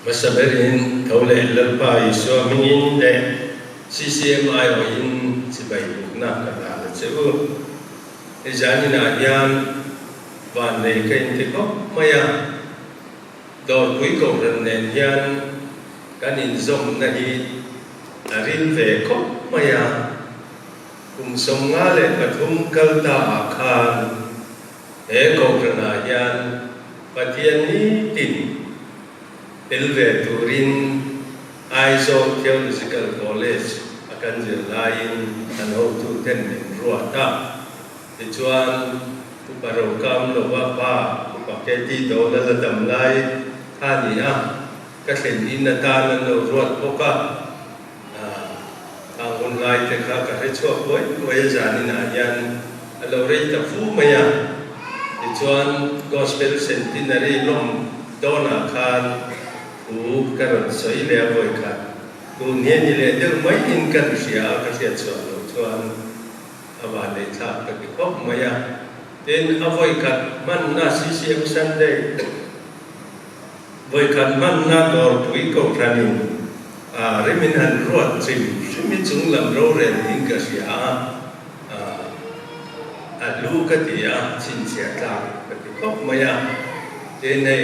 Hmasa berin tho leh Lalpa Isua hmingin leh CCM aiawhin chibai bukna ka hlan a che u. Hei zaninah hian vannei ka inti khawp mai a, Dawrpui Kohhran nen hian kan inzawmna hi a ril ve khawp mai a, kum 53 kal ta ah khan he Kohhranah hian Pathian nitin tel ve turin Aizawl Theological College a kan zir laiin kan hotuten min ruat a. Tichuan, Upa Rokam lova pa Upa KT Dawla la dam lai kha a ni a, ka thlen in atan an lo ruat bawk a. Khang hun lai te kha ka hre chhuak huai huai a zaninah hian a lo rei ta fu mai a. Tichuan, Gospel Centenary lawm dawnah khan thu ka rawn sawi leh a vawikhat tun hi a ni leh deuh maiin kan hria a, ka hriat chhuah loh chuan a vanneih thlak ka ti khawp mai a. Tin, a vawikhat hmanna CCM Sunday vawikhat hmanna dawrpui kohhranin a rimin han ruat hrim hrim hi chunglam rorel niin ka hria a, a lu ka ti a, chhinchhiah tlak ka ti khawp mai a. Tin, hei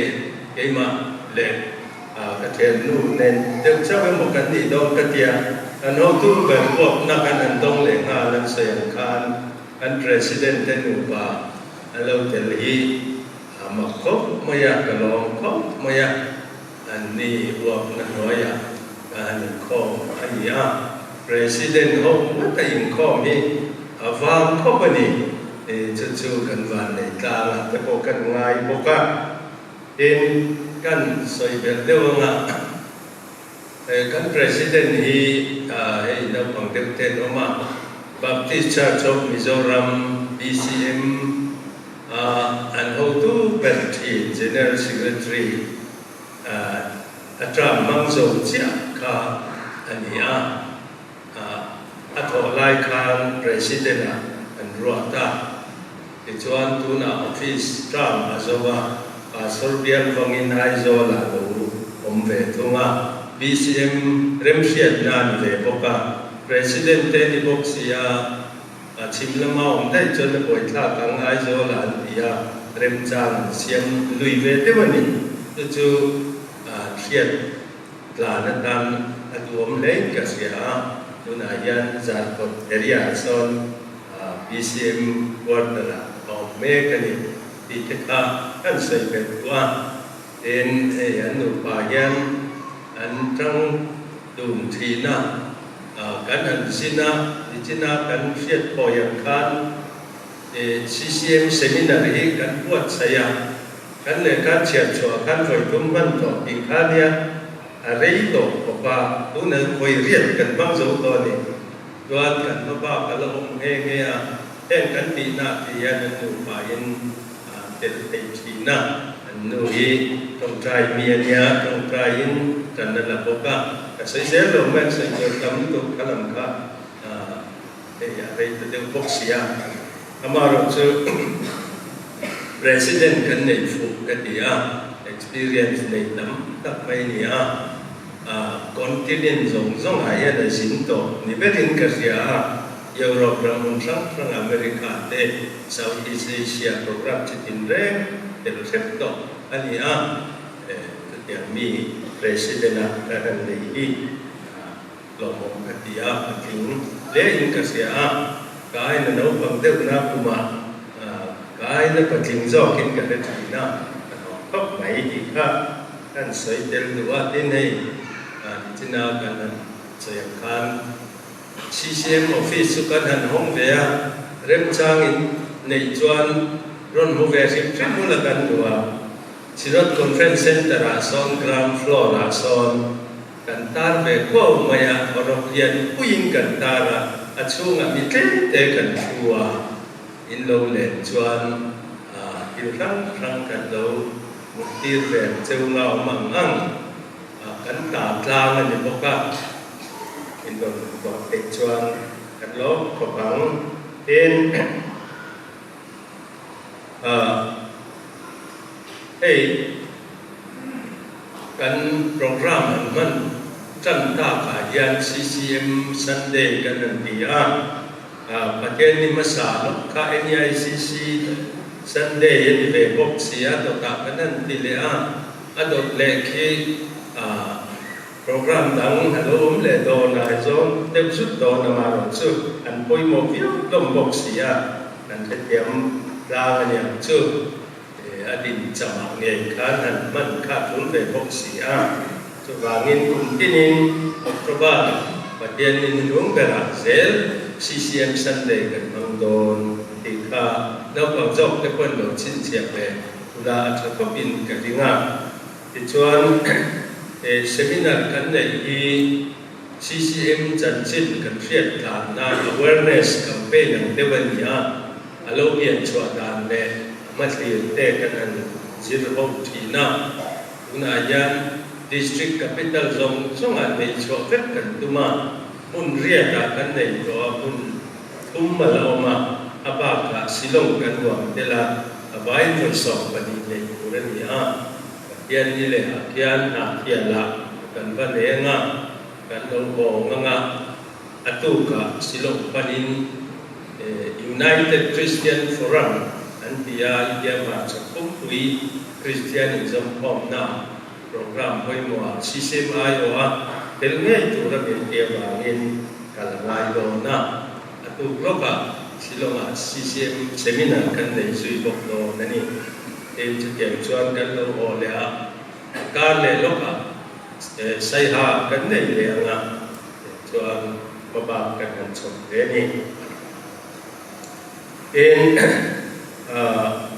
keimah leh ka thiannu nen deuh chauh emaw kan nih dawn ka tia, kan hotu ber uapna kan han dawng leh nghal an sawi ang khan kan President te nupa an lo tel hi a mak khawp mai a, ka lawm khawp mai a, an ni uapna hnuaiah ka han inkhawm a ni a, President ho ngata inkhawm hi a vang khawp a ni, chu chu kan vannei tlang ah te pawh kan ngai bawk a. Tin, kan sawi belh deuh anga kan President hi hei naupang deuh te an awm a, Baptist Church of Mizoram, BCM, a an hotu ber thin General Secretary a term hmang zo chiah kha a ni a, a thawh lai khan President ah an ruat a. Tichuan tunah office term a zo a, Pastor bial vangin Aizawl-ah lo awm ve thung a, BCM remhriatna a ni ve bawk a, President te ni bawk si a, a chhim lama awm daih chuan a buaithlak ang Aizawl-ah an ti a, remchang an siam lui ve deuh a ni. Chu chu hriat tlan atan a duhawm hlein ka hria a, tunah hian Zarkawt area-ah sawn BCM quarter-ah a awm mek a ni tih te kha kan sawi belh duh a. Tin, hei an nupa hian an tang dun thin a, kan han zin a, nichina kan hriat phawi ang khan CCM seminar hi kan buatsaih a, kan lehkha chhiar chhuah khan vawi thum hman tawh tih kha nia a rei tawh khawp a, tunah vawi riat kan hmang zo tawh a ni. Chuan kan hma bak a la awm nghe nghe a, heng kan tihna tih hian an nupa in an tel thei thin a, an nu hi tawngtai mi a nia, tawngtai in tan a la bawk a, ka sawi zel lo mai, sawi tur tam lutuk kha lam kha hei a rei ta deuh bawk si a, amaherawhchu President kan neih fuh ka ti a, experience nei tam tak mai a ni a. Continent zawng zawngah hian a zin tawh ni berin ka hria a, Europe ram hmun hrang hrang America te, South East Asia program chi tin reng tel hrep tawh a ni a, chutiang mi President a ka han nei hi hlawhawm ka ti a, ka tling hle in ka hria a, ka aina naupang deuhna kumah ka aina patling zawkin ka hre thin a, ka hlawm khawp mai tih kha. Kan sawi tel duh a, tin hei nichina kan han sawi ang khan CCM office chu kan han hawng ve a, remchangin neih chuan rawn hmu ve hrim hrim huna kan duh a, Synod Conference Centre ah sawn ground floor ah sawn kan tar ve khuau mai a, rawk lian puiin kan tar a, a chhungah mi tlem te kan thu a, in lo len chuan thil hrang hrang kan lo Muttir ve ang cheu nga awm ang ang a kan ta tlang a ni bawk a, in rawn hlawh theih chuan kan lawm khawp ang. Tin, hei. Kan programme han hman tan takah hian CCM Sunday kan han ti a, Pathian ni hmasa lawk kha NEICC Sunday a ni ve bawk si a, dawtah kan han ti leh a, a dawt leh khi programme dang a lo awm leh dawn a, zawng deuh zut dawn amaherawh chu an pawimawh viau hlawm bawk si a, kan hrethiam tlang a niang chu. A din chamah ngei khan han hman kha tul ve bawk si a. Chuvangin kum tinin October Pathianin hnung berah zel CCM Sunday kan hmang dawn tih kha naupang zawk te pawhin lo chhinchhiah ve ula a tha khawpin ka ring a. Tichuan seminar kan neih hi CCM chanchin kan hriat tlanna awareness campaign ang deuh a ni a. A lo pian chhuah dan leh a hmathlir te kan han zir ho thin a, tunah hian District Capital zawng zawngah neih chhuah vek kan tum a, hmun riatah kan nei tawh a, hmun thum a la awm a, a bakah Shillong kan huam tel a, a vai vawi 12 neih tur a ni a, Pathian ni leh ah khian Hnahthialah kan va neng a, kan lo hawng ang a. A tukah Shillong panin United Christian Forum an ti a, India hmarchhak pumpui Kristian inzawmkhawmna programme pawimawhah CCM aiawha tel ngei tura min ti avangin kal a ngai dawn a. A tuk lawkah Shillongah CCM seminar kan nei zui bawk dawn a ni. Tin, chutiang chuan kan lo haw leh a, kar leh lawkah Saiha kan nei leh ang a. Chuan hmabak kan han chhawp hle a ni. Tin,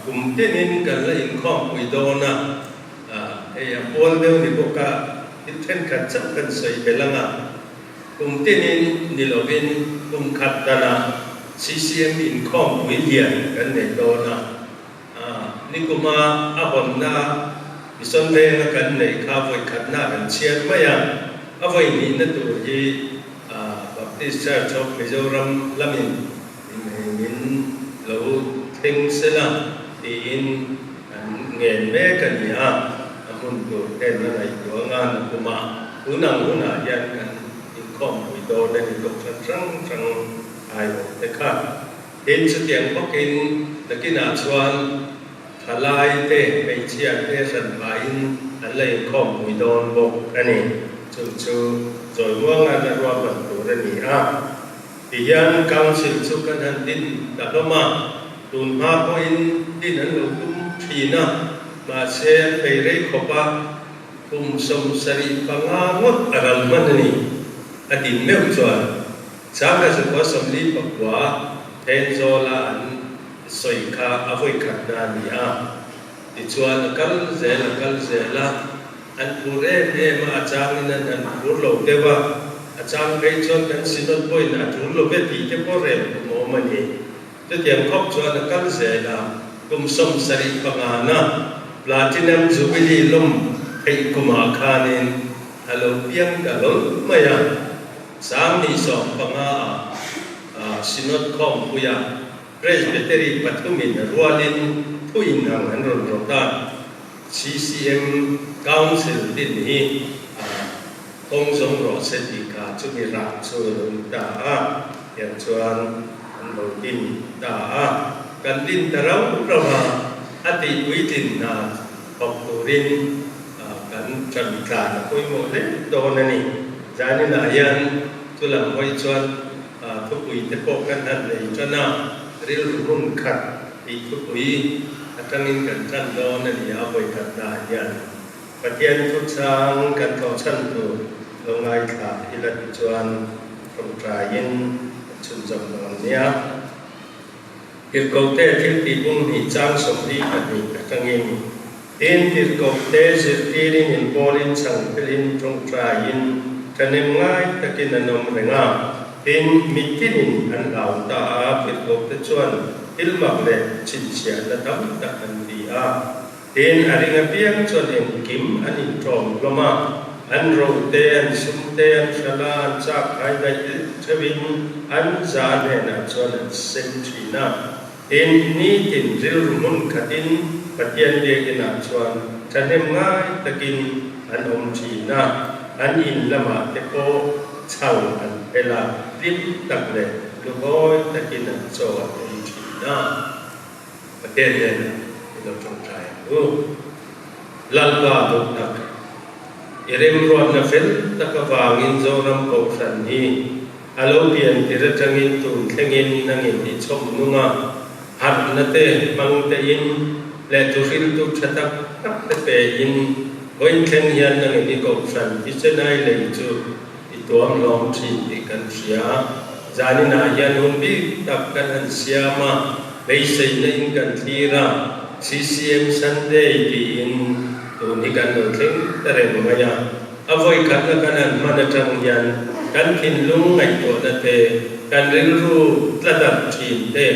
kum tinin kan la inkhawmpui dawn a, hei a pawl deuh ni bawk a, thil thenkhat chauh kan sawi belh ang a. Kum tinin ni lovin kum khat danah CCM inkhawmpui lian kan nei dawn a. Nikuma a hawnna Mission Venga kan neih kha vawikhatna kan chhiar mai a, a vawihnihna tur hi Baptist Church of Mizoram lamin min lo thleng sela tiin an ngen mek a ni a, a hmun tur ten a ngaihtuah anga nakuma tun ang hunah hian kan inkhawmpui dawn a ni Kohhran hrang hrang aiawh te kha. Tin, chutiang bawkin nakinah chuan thalai te, hmeichhia te hran pahin an la inkhawmpui dawn bawk a ni. Chu chu Zawimuanga la ruahman tur a ni a. Tihian Council chu kan han din ta hlawm a, tun hma pawhin din an lo tum thin a, mahse an bei rei khawp a, kum 75 ngawt a ral hman a ni, a din meuh chuan. 1949 Thenzawla an sawi kha a vawikhatna a ni a, tichuan a kal zel a kal zel a, an phur em em a, a changin an han phur lo deuh a, a chang phei chuan kan Synod pawhin a tul lo ve tih te pawh rel kum awm a ni. Chutiang khawp chuan a kal zel a, kum 75 na Platinum Jubilee lawm theih kumah khanin a lo piang ta hlawl mai a. 2015 ah Synod khawmpuia Presbytery pathumin rualin thu inang an rawn rawt a, CCM Council din hi kawng zawng rawh se tih kha chumi rah chu a lo ni ta a, tiang chuan an lo din ta a. Kan din ta rau rau a, a tihpuitlin hna thawk turin kan ṭan tlan a pawimawh hle dawn a ni. Zaninah hian chu lam hawi chuan thupui te pawh kan han nei ṭan a, rilru hun khat tih thupui aṭangin kan ṭan dawn a ni a, vawikhatnaah hian Pathian thuchang kan tlawhchhan tur lo ngaithla ila tichuan ṭawngṭaiin kan chhunzawm dawn nia. Tirhkohte thiltih bung hnih chang 42 aṭangin, Tin, tirhkohte zirtirin inpawlin chhangphelhin ṭawngṭaiin ṭhahnem ngai takin an awm reng a. Tin, mitinin an hlau ta a, tirhkohte chuan thil mak leh chhinchhiahna tam tak an ti a. Tin, a ring apiang chuan engkim an inṭawm hlawm a, an ro te, an sum te, an hralh a, an chak khai daih theuhin an za hnenah chuan an sem ṭhin a. Tin, nitin rilru hmun khatin Pathian biakinah chuan ṭhahnem ngai takin an awm thin a, an in lamah te pawh chhang an phel a, hlim tak leh lungawi takin an chaw an ei thin a. Pathian hnenah i lo tawngtai ang u. Lalpa duh tak, i remruatna fel tak avangin Zoram Kohhran hi a lo pian tir atangin tun thlengin nangin i chhawm nung a, harhna te hmang tein leh thuhriltu tha tak tak te pein vawiin thleng hian nangin i Kohhran thisen-ai lei chu i tuam hlawm thin tih kan hria. Zaninah hian hun bik tak kan han siam a, beiseina in kan thlir a, CCM Sunday tiin tun hi kan lo thleng ta reng mai a. A vawi khatna kan han hman atang hian kan thinlung ngaihtuahna te, kan rilru tla darh thin te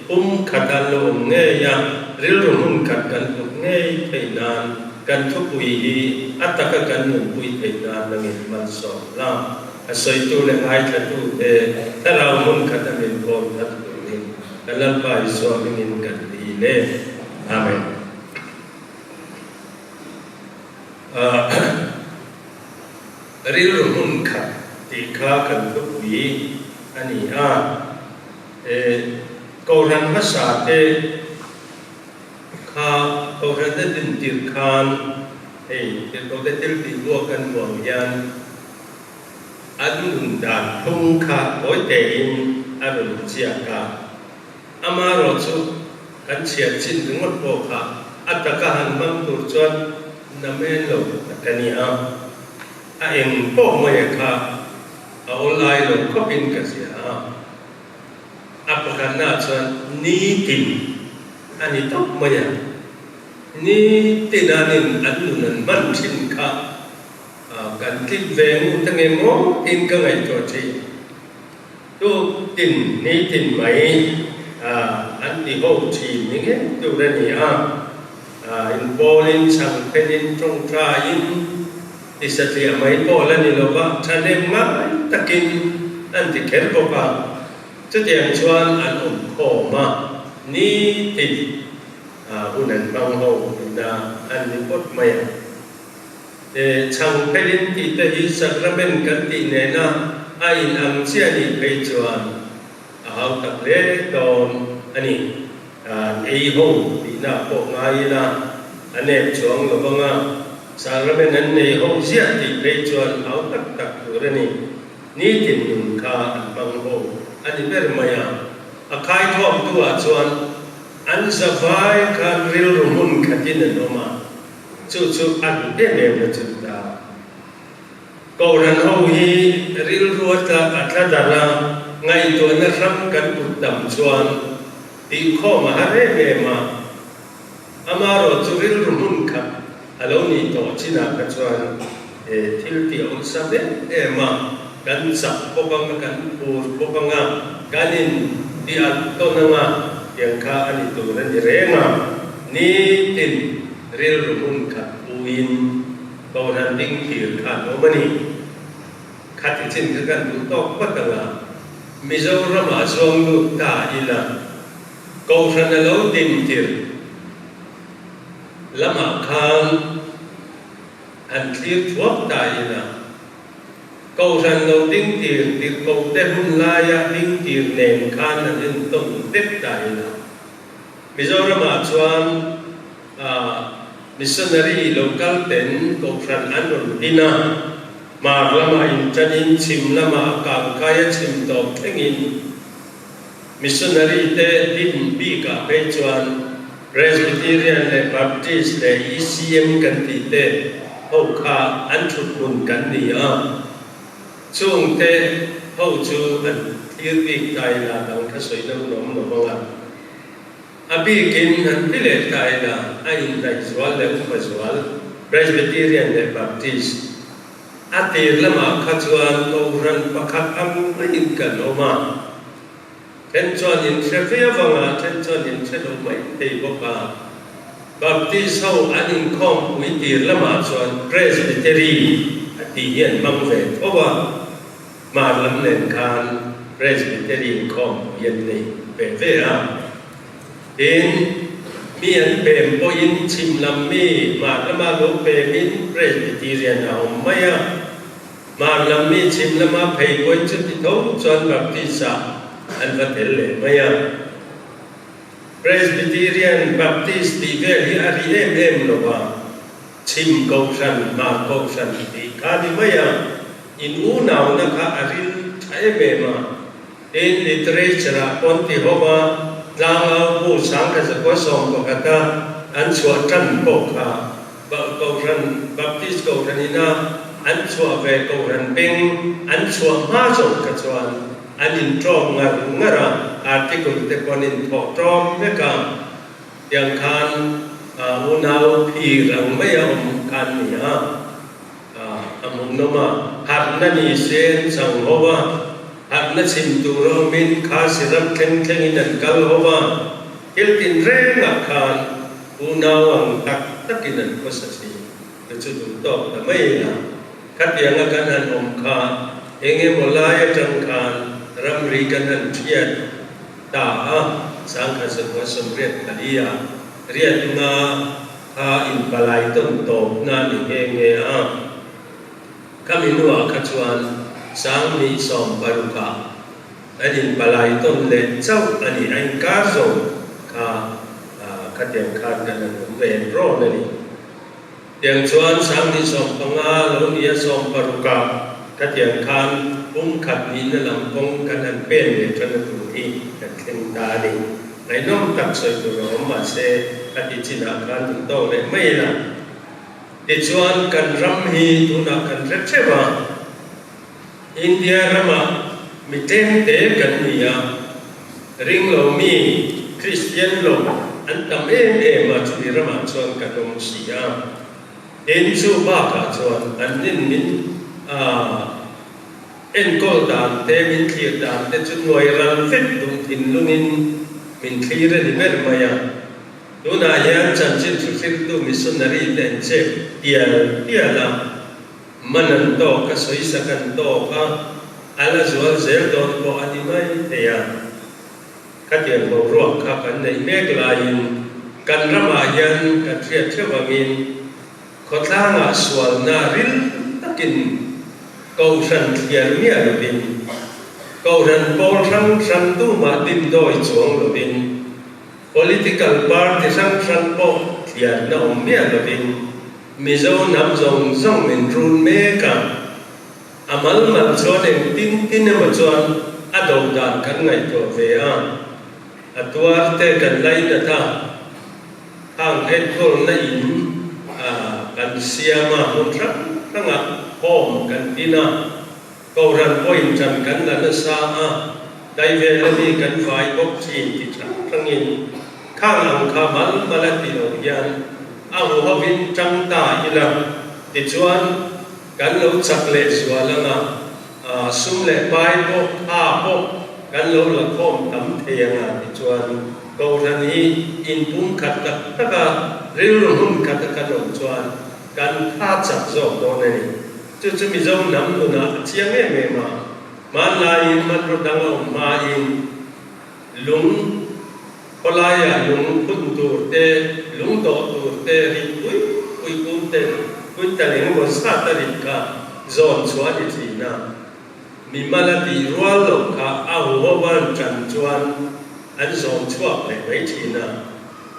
pum khat an lo awm ngei a, rilru hmun khat kan put ngei theih nan kan thupui hi a taka kan nunpui theih nan nangin malsawm la. A sawitu leh ngaithlatute thlarau hmun khat a min kawn that turin ka Lalpa Isua hmingin kan dil e. Amen. Rilru hmun khat tih kha kan thupui a ni a. Kohhran hmasa te kha Kohhran te dintir khan hei tirhkohte thil tih buak kan hmuh ang hian An nun dan phung kha kawi tein a rawn chiak a, amaherawh chu kan chhiar chin ringawt pawh kha a taka han hmang tur chuan namen lo tak a ni a, a eng pawh mawia kha a awlai lo khawpin ka zia a. A pakhatnaah chuan nitin a ni tawp mai a, nitin anin an nun an hman thin kha Kan tlip ve ngut ange maw tiin ka ngaihtuah thin. Tu tin ni tin mai an ti ho thin ni ngei tur a ni a. Inpawlin, chhangphenin, tawngtaiin ti satliah mai pawh la ni lova thahnem ngai takin an ti kher bawk a. Chutiang chuan an awm khawm a, ni tin hun an hmang ho tihna an ni phawt mai a. Chhang phelin tih te hi sacrament kan tih nena a in ang chiah nih phei chuan a hau tak hle dawn a ni. An ei ho tihna pawh ngai ila a nep chuang lo vang a, sacrament an nei ho ziah tih phei chuan hau tak tak tur a ni. Nitin nun kha an hmang ho a ni ber mai a, a khaithawmtu ah chuan an zavai khan rilru hmun khatin an awm a. Chu chu a duh em em na chu ta. Kohhran ho hi rilru a tla a tla darh a, ngaihtuahna hrang kan put tam chuan tihkhawm a har em em a. Amaherawh chu rilru hmun khat a lo nih tawh chinah kha chuan thil tih a awlsam em em a, kan chak bawk ang a, kan phur bawk ang a, kan in ti alh tawn ang a, tiang kha a ni tur a ni reng a. Nitin rilru hmun khat puiin Kohhran ding thlir kha an awm a ni. Khati chin kha kan duh tawk phawt ang a, Mizoramah zuang lut ta ila Kohhran a lo din tirh lamah khan han thlir thuak ta ila Kohhran lo ding tir tirhkohte hun laia ding tir nen khan an entawn vek ta ila. Mizoramah chuan missionary lo kal ten kohhran an rawn din a, hmar lamah inṭanin chhim lamah a kangkai a chhim tawp thlengin missionary te din bikah phei chuan Presbyterian leh Baptist leh ECM kan tih te ho kha an thuthmun kan ni a, chungte ho chu an thlir bik ta ila dang kha sawi na hun awm lo vang a. A bikin an ti leh ta ila a inhnaih zual leh upa zual Presbyterian leh Baptist a tir lamah kha chuan Kohhran pakhat ang maiin kan awm a, then chuan inhre viau anga then chuan inhre lo mai thei bawk a. Baptist ho an inkhawmpui tir lamah chuan Presbytery a tih hi an hmang ve tho a. Hmar lam nen khan Presbytery inkhawmpui an nei ve ve a. Tin, Mi an pem pawhin chhim lam mi hmar lama lo pemin Presbyterian a awm mai a. Hmar lam mi chhim lama phei pawhin chuti tho chuan Baptist ah an va tel leh mai a. Presbyterian, Baptist tih vel hi a ri em em lo va, chhim kohhran, hmar kohhran tih kha ni mai a, in unauna kha a ril tha em em a. Tin, literature ah pawn ti ho va, tlangau bu sangkhat zakua 11 a an chhuah tan pawh kha Kohhran Baptist Kohhran ina an chhuah ve Kohhran beng an chhuah hma zawk kha chuan an inṭawm ngar ngar a, article te pawh an inthawh ṭawm vek a, tiang khan unau phir ang mai a awm kha an ni a, a hmuhnawm a, harhna ni se an chang ho a, harhna chhim tur a awmin Khasi ram thleng thlengin an kal ho a, thil tinrengah khan unau ang tak takin an khawsa thin. Chu chu duh tawk ta mai ila, khatianga kan han awm kha eng emaw lai atang khan ramri kan han thiat ta a, sangkhat zakua 84 ah riatna kha inpalai tawn tawpna ni nghe nghe a. Khami hnuah kha chuan 2016 ah an inpalai tawn leh chauh a ni, a inkar zawng kha khatiang khan kan han awm ve rawn a ni. Tiang chuan 2015 lo nia 16 ah khatiang khan pum khat nihna lam kawng kan han pen leh tan a tur hi kan thleng ta a ni. Ngaihnawm tak sawi tur a awm mahse a ti chinah khan duh tawk leh mai ila. Tichuan kan ram hi tunah kan hre theuh a, India ramah mi tlem te kan ni a, ringlo mi, Kristian lo an tam em em a, chumi ramah chuan kan awm si a. Tin, chu bakah chuan an nin min enkawl dan te, min thlir dan te chu nuai ral vek duh thinlungin min thlir a ni ber mai a. Tunah hian chanchin thuhriltu missionary te an chep tial tial a, man an tawk a, sawisak an tawk a, a la zual zel dawn pawh a ni mai thei a. Khatiang boruak kha kan neih mek laiin kan ramah hian kan hriat theuh angin khawtlangah sualna ril takin kohhran thliar miah lovin, kohhran pawl hrang hrang tumah dimdawi chuang lovin, Political party hrang hrang pawh thliarna awm miah lovin Mizo hnam zawng zawng min run mek a, a mal mal chuan eng tin tin emaw chuan a do dan kan ngaihtuah ve a, a tuar te kan lainat a, khang enkawlna in kan siam a, hmun hrang hrangah home kan din a. Kohhran pawhin ṭan kan la nasa a, dai vel a mi kan vai bawk ṭhin ti hrang hrangin khang ang kha mal mal a ti lo hian a hu hovin ṭang ta ila tichuan kan lo chak leh zual anga sum leh pai pawh tha pawh kan lo la khawm tam thei anga tichuan Kohhran hi inpum khat tak tak a rilru hmun khat a kan awm chuan kan tha chak zawk dawn a ni. Chu chu Mizo hnam nunah a chiang em em a, hmanlaiin hmanraw dang a awm hmain lung khawlaiah lung phun tur te, lung dawh tur te rit pui pui kum ten quintal engemaw zat a rit kha zawn chhuah a ni thin a. Mimal a tih rual loh kha a huhovan tan chuan an zawn chhuak leh mai thin a.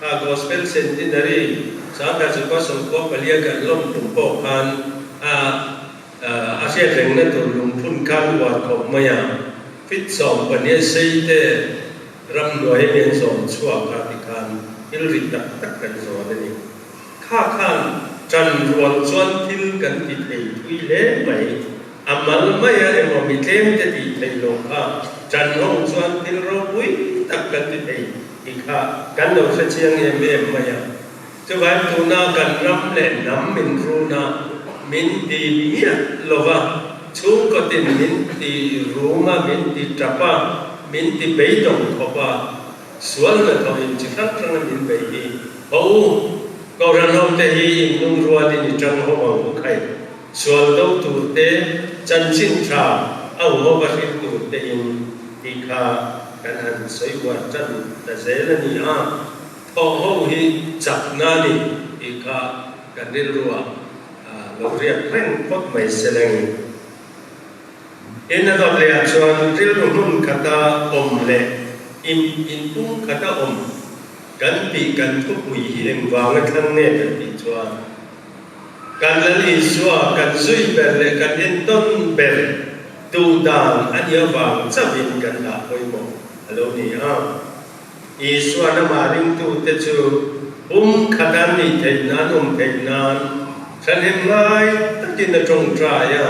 Kha Gospel Centenary 1994 kan lawm tum pawh khan a a hriat rengna tur lungphun khan uar khawp mai a, fit 12 sei te ramhnuai mi an zawn chhuak a ti khan thil ri tak tak kan zawn a ni. Kha khan ṭan rual chuan thil kan ti thei thui hle mai. A mal mai a emaw mi tlem te tih theih lo kha ṭan ho chuan thil ropui tak kan ti thei tih kha kan lo hre chiang em em mai a. Chuvang tuna kan ram leh hnam min run a, min ti miah lo va, chhungkawtin min ti rum a, min ti tap a, min ti beidawng khawp a, sual hnathawhin chi hrang hranga min bei hi ho u, Kohhran hote hi inlungrualin i ṭang ho ang u khai. Sual do tur te, chanchin tha a huhawk a hrilh tur te in tih kha kan han sawi uar tan ta zel a ni a. Thawh ho hi chakna a ni tih kha kan rilruah lo riak reng phawt mai se leng. In a dawt lehah chuan rilru hmun khata awm leh in inpum khata awm kan tih kan thupui hi engvanga thlang nge kan tih chuan kan Lal Isua kan zui ber leh kan entawn ber duh dan a nih avang chauhin kan dah pawimawh a lo ni a. Isua lamah ringtute chu pum khat an nih theih nan awm theih nan thahnem ngai takin a tawngtai a.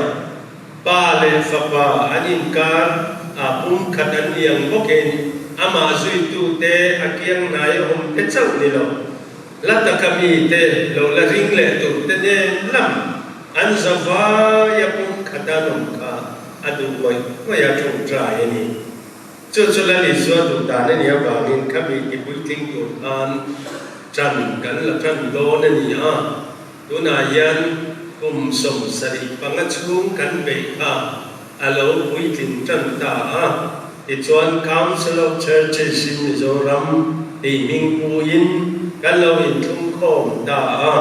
Pa leh Fapa an inkar a pum khat an ni ang bawkin amah zuitute a kiang hnai a awm te chauh ni lo. Hla taka mite lo la ring leh turte nen lam an zavai a pum khat an awm kha a duh ngawih ngawih a tawngtai a ni. Chu chu Lal Isua duh dan a nih avangin khami ti puitling tur khan ṭan kan la ṭan dawn a ni a, tunah hian kum 75 chhung kan beih kha a lo puitlin ṭan ta a, tichuan Council of Churches in Mizoram tih hming puiin kan lo inthlung khawm ta a,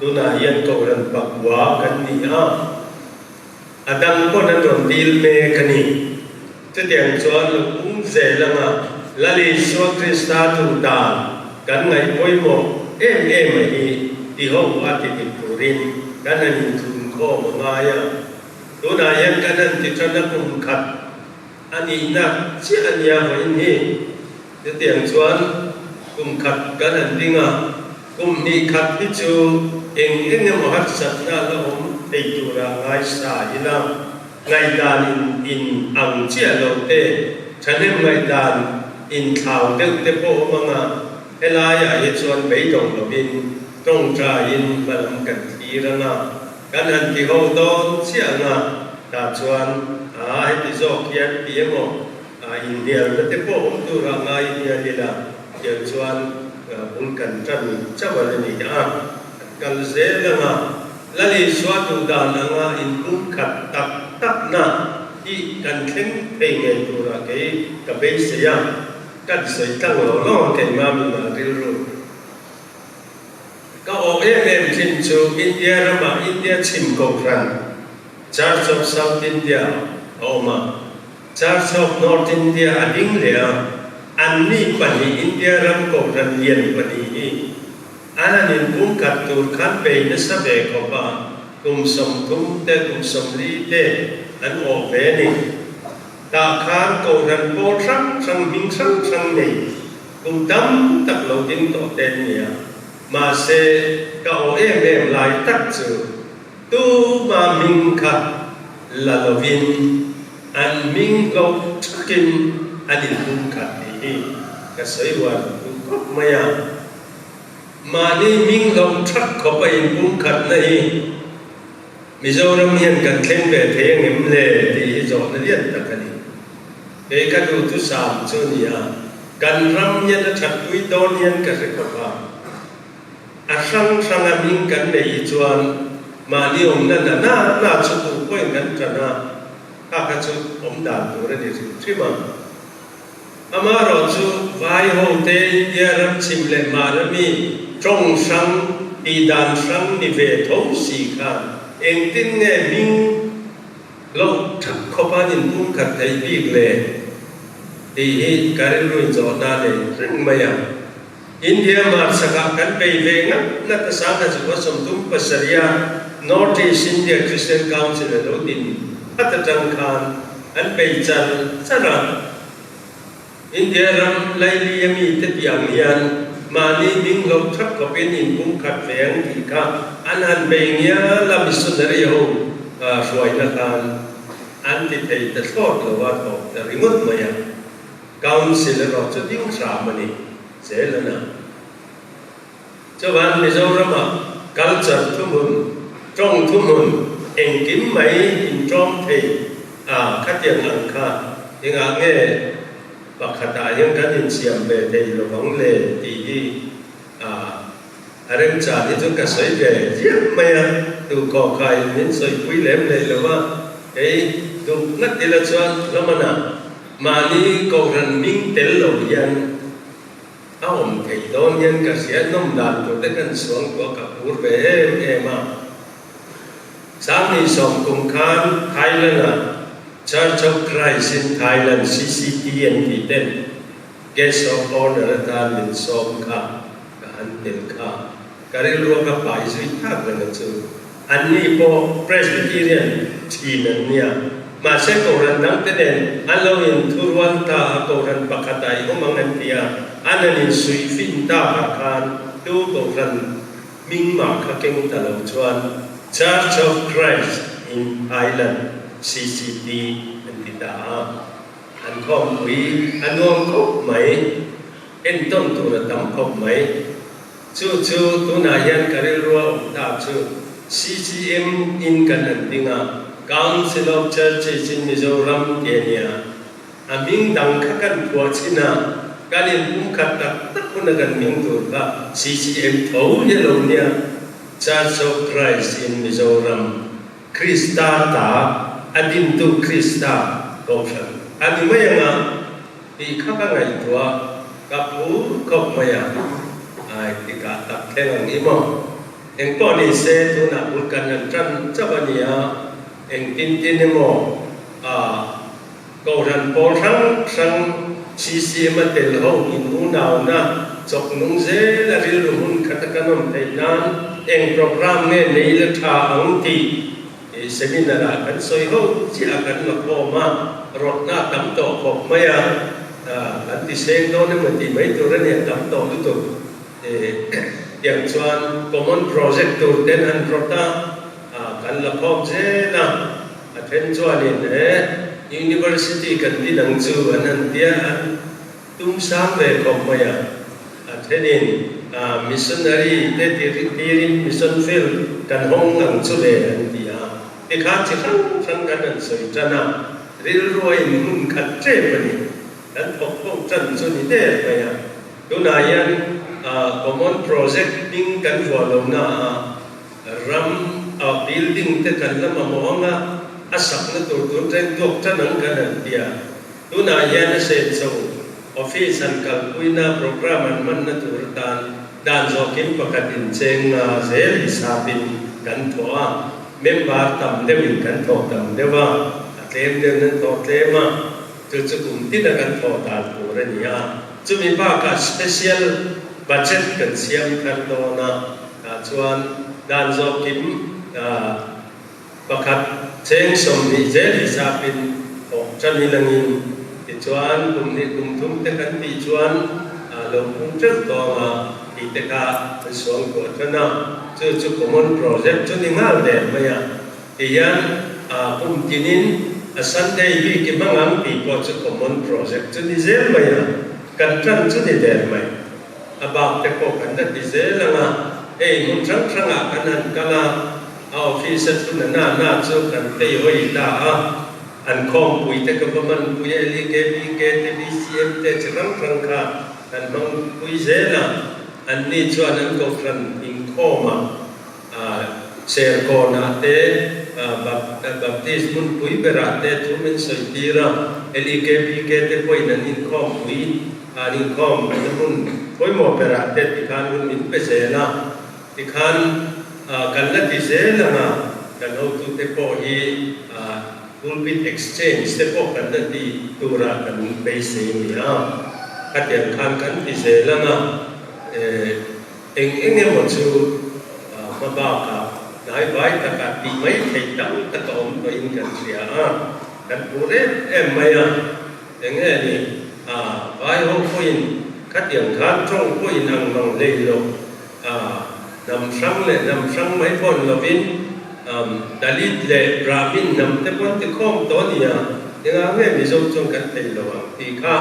tunah hian Kohhran pakua kan ni a. A dang pawn an rawn dil mek a ni. Chutiang chuan lo pung zel anga Lal Isua Krista duh dan kan ngaih pawimawh em em a hi ti ho a ti dik turin kan han inthun khawm a ngai a. Tunah hian kan han ti tan a kum khat a nihna chiah a nia vawiin hi. Chutiang chuan kum khat kan han ding a, kum hnih khat hi chu eng eng emaw harsatna la awm thei tura ngaisa ila, ngaihdan in in ang chiah lo te, thahnem ngaihdan in thlau deuh te pawh awm ang a, helaiah hi chuan beidawng lovin tawngtaiin hmalam kan thlir ang a, kan han ti ho dawn chiah ang a, tah chuan aa heti zawk hian ti emaw A inhnialna te pawh awm tura ngai hian ila tiang chuan bul kan tan chauh a la ni a, kan kal zel ang a, Lal Isua duh dan anga inpumkhat tak takna hi kan thleng thei ngei tura kei ka beisei a, kan sawi tlang lo lo ang keimah mimah rilru. Ka awh em em thin chu India ramah India chhim kohhran Church of South India a awm a, Church of North India a ding leh a, anni pahnih India ram kohhran lian pahnih hi an han inpumkhat tur khan bei nasa ve khawp a, kum 30 te kum 40 te an awh ve a ni. Tah khan kohhran pawl hrang hrang hming hrang hrang nei Kum tam tak lo ding tawh te an ni a, mahse ka aw em em lai tak chu tuma hming kha la lovin an hming hlo thakin an inhum khat tih hi ka sawi uar duh khawp mai a. Mahni hming hlo thak khawp a inpum khatna hi Mizoram hian kan thleng ve thei angem le tih hi zawhna lian tak a ni. Kei ka duhthusam chu a ni a, kan ram hian a thatpui dawn hian ka hre khawp a. A hrang hranga hming kan neih hi chuan mahni awmna na na na chu duh pawhin kan tan a, kha kha chu awm dan tur a ni hrim hrim a. Amaherawh chu vai hote India ram chhim leh hmar ami tawng hrang, tihdan hrang ni ve tho si khan engtin nge hming Loh thak khawp an inpum khat theih bik le tih hi ka rilruin zawhna nei reng mai a. India hmarchhakah kan bei ve ngat ngat a sangha chu khaw 37 a North East India Christian Council a lo din phat atang khan an bei char char a. India ram laili a mite piang hian mahni hming loh thak khawpin inpum khat ve ang tih kha an han bei ngial a, missionary ho hruaina khan an ti thei ta thlawt lo a, tawp ta ringawt mai a. Council erawh chu ding hram a ni zel a na. Chuan Mizoramah culture thuhmun, tawng thuhmun engkim mai inṭawm thei a khatiang ang kha engah nge pakhatah hian kan insiam ve thei lovang le tih hi a a remchan hi chu ka sawi ve ziah mai a, duhkhawh khain min sawipui lem leh lo va, kei duh ngat ila chuan Lamana mahni kohhran hming tel lo hian. A awm theih dawn hian ka hria, nawm dan tur te kan suangtuah ka phur ve em em a. 2010 kum khan Thailand-ah Church of Christ in Thailand, CCT, an tih ten Guest of Honour atan min sawm kha ka han tel kha. Ka rilrua ka pai zui thak reng a chu. Anni pawh Presbyterian thin an nia. Mahse Kohhran dangte nen an lo inthurual ta a, Kohhran pakhatah i awm ang an ti a, an han insuih fin takah khan tu Kohhran hming mah kha keng ta lo chuan Church of Christ in Thailand, CCT, an ti ta a. An khawmpui a nuam khawp mai. Entawn tur a tam khawp mai. Chu chu tunah hian ka rilrua awm ta chu CCM in kan han ding a, Council of Churches in Mizoram ti a nia. A hming dang kha kan phuah chhin a, kan inpumkhat tak tak huna kan hming tur kha CCM tho hi a lo nia, Church of Christ in Mizoram, Krista ta, a dintu Krista Kohhran a ni mai ang a. Tih kha ka ngaihtuah ka phur khawp mai a, ai tikah tak thleng ang i maw? Engpawh ni se tunah bul kan han tan chauh a nia, engtin tin emaw a Kohhran pawl hrang hrang CCM a tel ho in unauna chawk nung zel a rilru hun khat a kan awm theih nan eng programme nge nei la tha ang tih I seminar ah kan sawi ho chiah a kan la khawm a, rawtna a tam tawh khawp mai a, kan ti seng dawn emaw tih mai tur a ni, a tam tawh lutuk. Tiang chuan common project tur ten an rawt a, kan la khawm zel a, a then chuanin he university kan ti dang chu an han tia, an Tum sang ve khawp mai a, a thenin missionary te tirin mission field kan hawng ang chu le an ti a, tikhan chi hrang hrang kan han sawi tan a, rilrua in hmun khat tep a ni, kan thawk ho tan chu ni der mai a, tunah hian common project hming kan vuah lo na a, ram a building te kan la mamawh ang a, a sakna tur tun reng tuak tan ang kan han ti a. Tunah hian a senso office an kalpuina programme an hmanna tur atan dan zawhkim pakhat incheng nga zel hisapin kan thawh a, member tam deuhin kan thawh tam deuh a, a tlem deuhin an thawh tlem a, chu chu kum tina kan thawh dan tur a ni a. Chumi bakah special budget kan siam thar dawn a, tah chuan dan zawhkim Pakhat cheng 20 zel hisapin thawk tan i langin tichuan kum hnih kum thum te kan tih chuan lo pung teuh tawng a tih te kha an suang kuah tan a, chu chu common project chu ni nghal der mai a. Tihian kum tinin a Sunday bik i hmang ang tih pawh chu common project chu ni zel mai a, kan tan chu ni der mai. A bak te pawh kan la ti zel ang a, hei hmun hrang hrangah kan han kal a, A office a thun a na na chu kan tei hawi ta a, an khawmpui te ka va hmanpui a, LEK, BK te, BCM te chi hrang hrang kha kan hmangpui zel a, anni chuan an kohhran inkhawm a, Serkawnah te, Baptist hmunpui berah te thu min sawi tir a, LEK, BK te pawhin an inkhawmpui, an inkhawm na hmun pawimawh berah te tikhan hun min pe zel a. Tikhan kan la ti zel ang a, kan hotute pawh hi pulpit exchange te pawh kan la ti turah kan beisei a ni a. Khatiang khan kan ti zel ang a, eng eng emaw chu hma bakah hnaivai takah tih mai theih tam tak a awm tawhin kan hria a, kan hmu rem em mai a. Eng nge ni? A, vai ho pawhin khatiang khan tawng pawhin ang mang hlei lo. A, hnam hrang leh hnam hrang mai pawn lovin Dalit leh Brahmin hnam te pawn ti khawm tawh a nia, engah nge Mizo chuan kan thei lo ang tih kha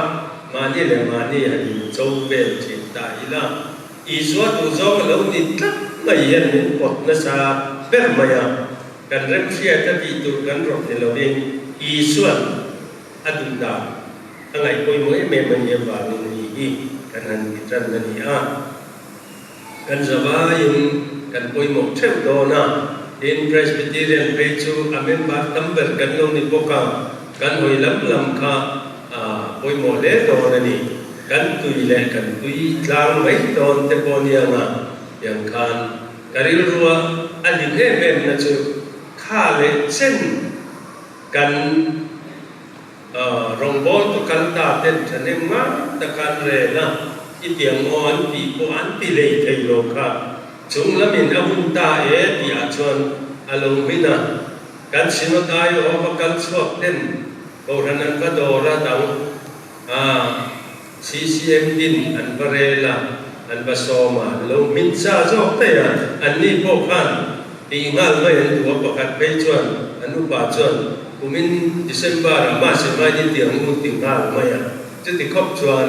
mahni leh mahni han incho vel thin ta ila, Isua duhzawng a lo ni tlat mai hian min pawt nasa ber mai a, kan remhriat a tih tur kan rawt ni lovin Isua'n A duh dan a ngaih pawimawh em em a nih avangin ni hi kan han ti tan a ni a. Kan zavaiin kan pawimawh theuh dawn a, tin Presbyterian phei chu a member tam ber kan lo ni bawk a, kan hawi lam lam kha a pawimawh hle dawn a ni. kan tui leh kan tui tlang mai dawn te pawh nia nga tiang khan ka rilrua a hlim em em na chu kha leh chen kan Rawngbawltu kal ta ten thahnem ngai taka an rel a, i tiang aw an tih pawh an ti lei thei lo kha. Chung lamin a hun ta e tih ah chuan a lo hmin a, kan Synod aiawh va kal chhuak ten Kohhran an va dawr a dang a, CCM din an va rel a, an va sawm a, an lo hmin cha zawk daih a, anni pawh khan tih nghal mai an duh a, pakhat phei chuan an upa chuan kumin December ah mahse mahni tiang u ti nghal mai a, chuti khawp chuan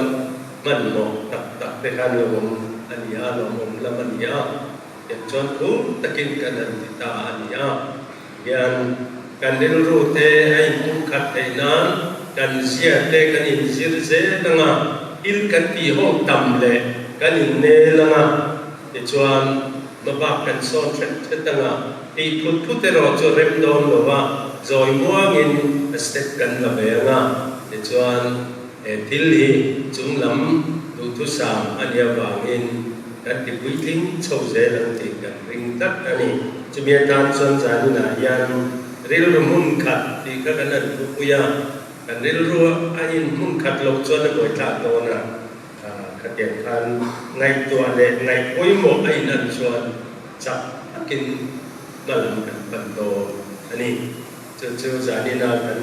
hmanhmawh tak tak te khan lo awm a ni a, lawmawm lam a ni a, tiang chuan phur takin kan han ti ta a ni a. Hian kan rilru te a inpumkhat theih nan kan zia te kan inzir zel ang a, thil kan tih ho tam leh kan innel ang a, tichuan hmabak kan sawn hret hret ang a, tih phut phut erawh chu rem dawn lo a, zawi muangin a step kan la ve ang a, tichuan he thil hi chung lam duhthusam a nih avangin kan ti puitling chho zel ang tih kan ring tlat a ni. Chumi atan chuan zaninah hian rilru hmun khat tih kha kan han thupui a, kan rilru a in hmun khat loh chuan a buaithlak dawn a, khatiang khan ngaihtuah leh ngaih pawimawh a in an chuan chak takin hma lam kan pan dawn a ni. Chu chu zanina kan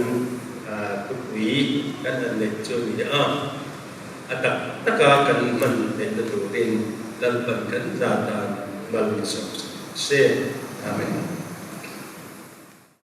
thupui kan han neih chu a ni a, a tak taka kan hman theihna turin Lalpan kan zat a mal sawm se. Amen.